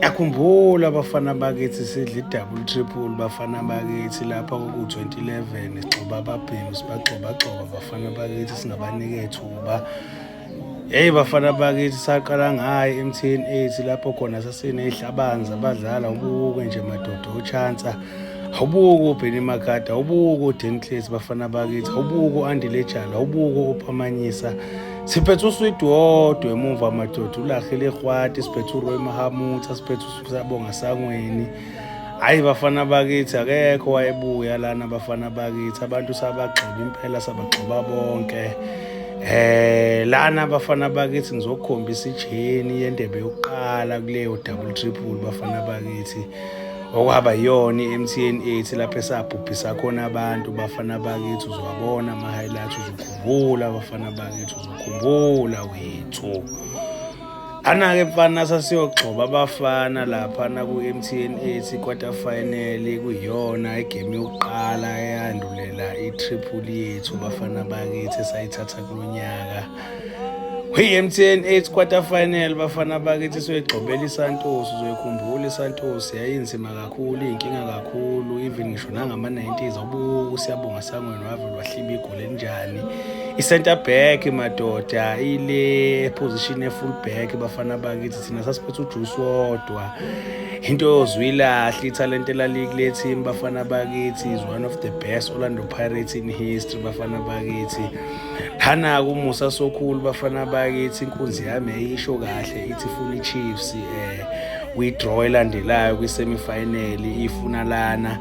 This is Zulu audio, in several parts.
Yakhumbula abafana bakithi sidla i-double triple bafana bakithi lapha ku-2011 sigxoba ababhemi sibagxobagxoba bafana bakithi singabanike thuba. Hey bafana bakithi saqala ngayo i-MTN 8 lapho khona sasiney'hlabanzi abadlala ubuke nje madoda ochansa awubuke uBenny McCarthy, awubuke uDan Clays bafana bakithi, awubuke u-Andile Jalo, awubuke uPhamanyisa. Siphethe uswidi wodwa emuva madoda ulahle lehwati, siphethe uRoy Mahamutha, siphethe uSabonga Sangweni. Hayi bafana bakithi akekho wayebuya lana bafana bakithi, abantu sabagxoba impela sabagxoba bonke. Lana bafana bakithi ngizokukhombisa ijeni yendebe yokuqala kuleyo double triple bafana bakithi. Okwaba yiyona i-MTN 8 lapho esabhubhisa khona abantu bafana bakithi, uzowabona ama-highlights uzokhumbula bafana bakithi, uzokhumbula wethu. Ana-ke mfana sasiyogxoba abafana laphana ku-MTN 8 quarter final kuyiyona igame yokuqala eyandulela i-triple yethu bafana bakithi esayithatha kulo nyaka. Kwi-MTN 8 quarter final bafana bakithi soyigxobela iSantos, uzoyikhumbula iSantos yayinzima kakhulu, iy'nkinga kakhulu even ngisho nangama-90s awubuka uSiyabonga Sangweni wavele wahliba igoli elinjani. I-center back madoda ile position ye-full back bafana bakithi thina sasiphethe uJuice wodwa. Into yozwilahle ithalente elalikule team bafana bakithi is one of the best Orlando Pirates in history bafana bakithi. Lana-ke uMusa Sokhulu bafana bakithi inkunzi yami yayisho kahle ithi ifuna i-Chiefs kwi-draw elandelayo kwi-semi-final ifuna lana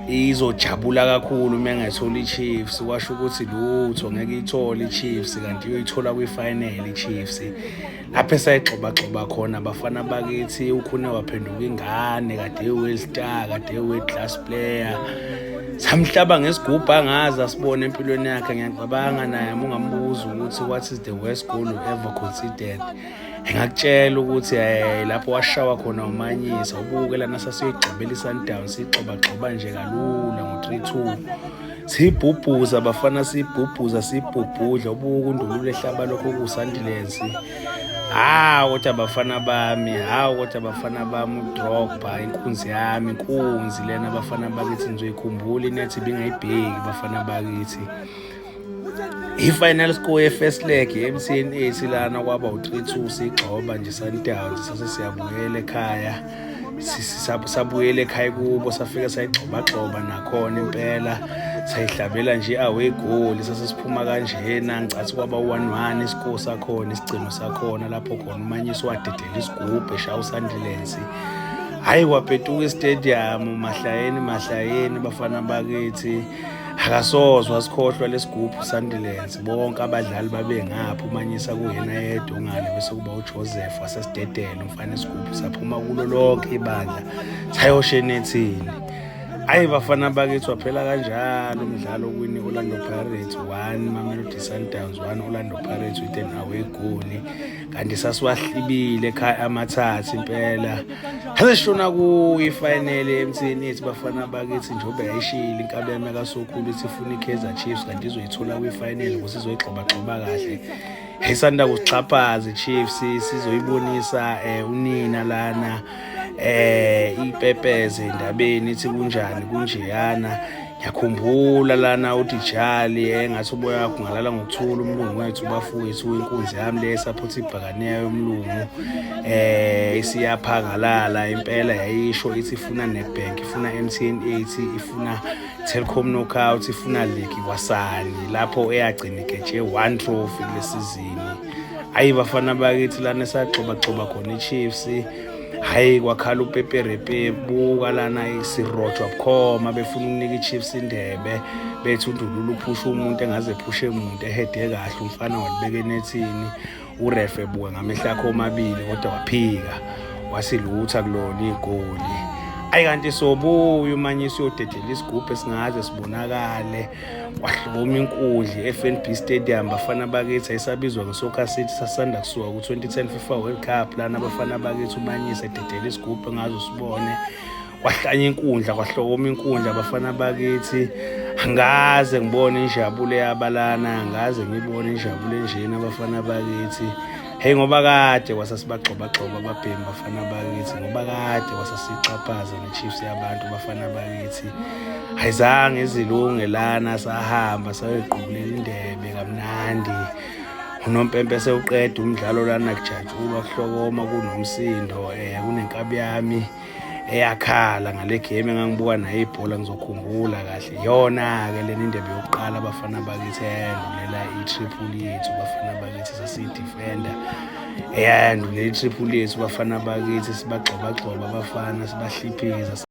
izojabula kakhulu uma engayithola i-Chiefs, kwasho ukuthi lutho ngeke iyithole i-Chiefs kanti iyoyithola kwi-final i-Chiefs. Lapho esayigxobagxoba khona bafana bakithi uKhune waphenduka ingane kade eworld star kade eworld class player. Samhlaba ngesigubhu angaze asibone empilweni yakhe. Ngiyacabanga naye uma ungambuza ukuthi what is the worst goal you ever considered, engakutshela ukuthi lapho washawa khona uManyisa. Ubuke lana sasiyigxobela i-Sundowns siyigxobagxoba nje kalula ngo-3-2 siyibhubhuza bafana, siyibhubhuza siyibhubhudla. Ubuke uNdulule ehlaba lokho kusandilensi. Hawu kodwa bafana bami, hawu kodwa bafana bami, uDrogba inkunzi yami, inkunzi lena bafana bakithi nizoyikhumbula inethi ibingayibheki bafana bakithi. I-final score ye-first leg ye-MTN 8 lana kwaba u-3-2 siyigxoba nje Sundowns, sase siyabuyela ekhaya, sabuyela ekhaya kubo safika sayigxobagxoba nakhona impela sayihlabela nje away goal sase siphuma kanjena. Ngicathi kwaba 1-1 iscore sakhona, isigcino sakhona lapho khona uManyisi wadedela isigubhu eshaya uSandilensi. Hhayi kwabhetuka istadium mahlayeni mahlayeni bafana bakithi, akasozwa sikhohlwa lesigubhu Sandilensi. Bonke abadlali babengapha, uManyisa kuyena yedwa ongale, bese kuba uJoseph wasesidedela umfana isigubhu saphuma kulo lonke ibandla sayosha enethini. Ayi bafana bakithi waphela kanjalo umdlalo kwini Orlando Pirates 1 Mamelodi Sundowns 1 Orlando Pirates with an away goal, kanti sasiwahlibile ekhaya amathathu impela. Sesishona kuyi-final ye-MTN 8 bafana bakithi, njengoba yayishilo inkabi yami kaSokhulu ithi ifuna i-Kaizer Chiefs kanti izoyithola kwi-final ukuze izoyigxobagxoba kahle. Isanda kusixhaphaza i-Chiefs, sizoyibonisa unina lana ipepeze endabeni ithi kunjani kunjeyana. Ngiyakhumbula lana uDijali engathi uboya wakho ungalala ngokuthula umlungu wethu bafowethu, inkunzi yami le esaphothi ibhakaneya yomlungu isiyaphangalala impela. Yayisho ithi ifuna Nedbank, ifuna MTN 8, ifuna Telkom Knockout, ifuna league kwasani lapho eyagcina igeje one trophy kule sizini. Ayi bafana bakithi lana esagxobagxoba khona i-Chiefs, hayi kwakhala upeperepe. Buka lana sirojwa bukhoma befuna ukunika i-Chiefs indebe, bethi uNdulula uphusha umuntu engaze ephushe umuntu ehede kahle umfana walibeka enethini, uref ebuka ngamehlo akhe omabili kodwa waphika wasilutha kulona igoli. Ayi kanti sobuya uManyisi uyodedela isigubhu esingaze sibonakale, kwahloma inkundla i-FNB Stadium bafana bakithi ayisabizwa ngeSoccer City, sasanda kusuka ku-2010 FIFA World Cup. Lana abafana bakithi uManyisi ededela isigubhu engaze usibone, kwahlanya inkundla kwahlokoma inkundla abafana bakithi. Angaze ngibone injabulo yabalana, angaze ngibone injabulo enjena abafana bakithi. Hey, ngoba kade kwasasibagxobagxoba ababhemi bafana bakithi, ngoba kade kwasasixhaphaza ne-Chiefs yabantu bafana bakithi. Ayizange izilunge lana, sahamba sayoyiqukulela indebe kamnandi. Unompempe sewuqeda umdlalo lana, kujatshulwa, kuhlokoma, kunomsindo, kunenkabi yami eyakhala ngale game engangibuka nayo ibhola, ngizokhumbula kahle. Iyona-ke lena indebe yokuqala abafana bakithi eyandulela i-triple yethu bafana bakithi, sasiyidefenda, eyandulela i-triple yethu bafana bakithi, sibagxobagxoba abafana, sibahliphiza.